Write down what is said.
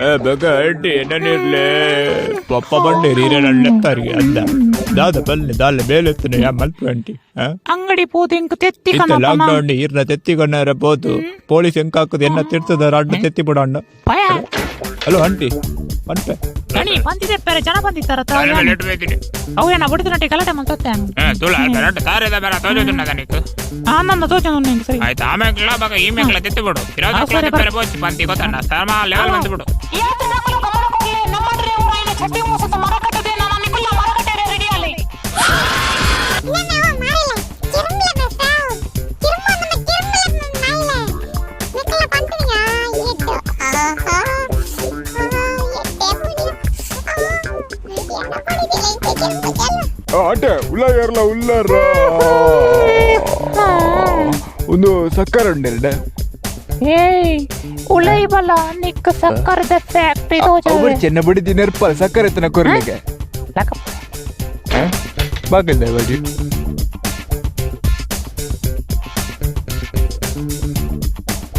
ಏ ಬೇಗ ಆಂಟಿ ಎನ್ನ ಪಪ್ಪ ಬಂಡೇರಿ ಇರೇನ ಲೆತ್ತಾರಿಗೆ ಅಂದ ದಾದ ಬಲ್ಲೆ ದಾಲೆ ಬೇಲೆತ್ತನೆ ಯಾ ಮಲ್ಪು ಆಂಟಿ ಆ? ಅಂಗಡಿ ಪೋದು ಇಂಕ್ ತೆತ್ತಿ ಇತ್ತೆ ಕನಪನ ಲಾಕ್ಡೌನ್ ಈರ್ನ ತೆತ್ತಿಕೊಂಡಾರ ಪೋತು ಪೊಲೀಸ್ ಎಂಕ ಹಾಕುದು ಎನ್ನ ತಿರ್ತದ ರಾಡ್ ತೆತ್ತಿ ಬಿಡಣ್ಣ ಭಯ ಹಲೋ ಆಂಟಿ ಪನ್ಪೆ ದಣಿ ಬಂದಿದೆ ಪೆರೆ ಜನ ಬಂದಿತ್ತಾರ ಅವು ಏನ ಬಡಿದ ನಟಿ ಗಲಾಟೆ ಮಂತತ್ತೆ ಆನಂದ ತೋಚ ನಿಂಗೆ ಸರಿ ಆಯ್ತು ಆಮೇಲೆ ಬಾಗ ಈ ಮೇಕ್ಲ ತೆತ್ತಿ ಬಿಡು ಆ, ಸರಿ, ಬರ್. ಹೋಚಿ ಬಂತಿ ಗೊತ್ತಣ್ಣ ಸಮ ಲೆವೆಲ್ ಬಂದು ಬಿಡು ಆಟೆ ಉಲ್ಲ ಏರ್ಲ ಉಲ್ಲರ ಒಂದು ಸಕ್ಕರೆ ಉಂಡೆರಡ ಏಯ್ ಉಲೈ ಬಲ ನಿಕ್ಕ ಸಕ್ಕರದ ಫ್ಯಾಕ್ಟ್ರಿ ಅವರು ಚೆನ್ನ ಬಡಿ ನೆರ್ಪಲ್ ಸಕ್ಕರೆ ತನ ಕೊರ್ಲಿಗೆ ಬಾಗಿಲ್ದ ಬಾಜಿ.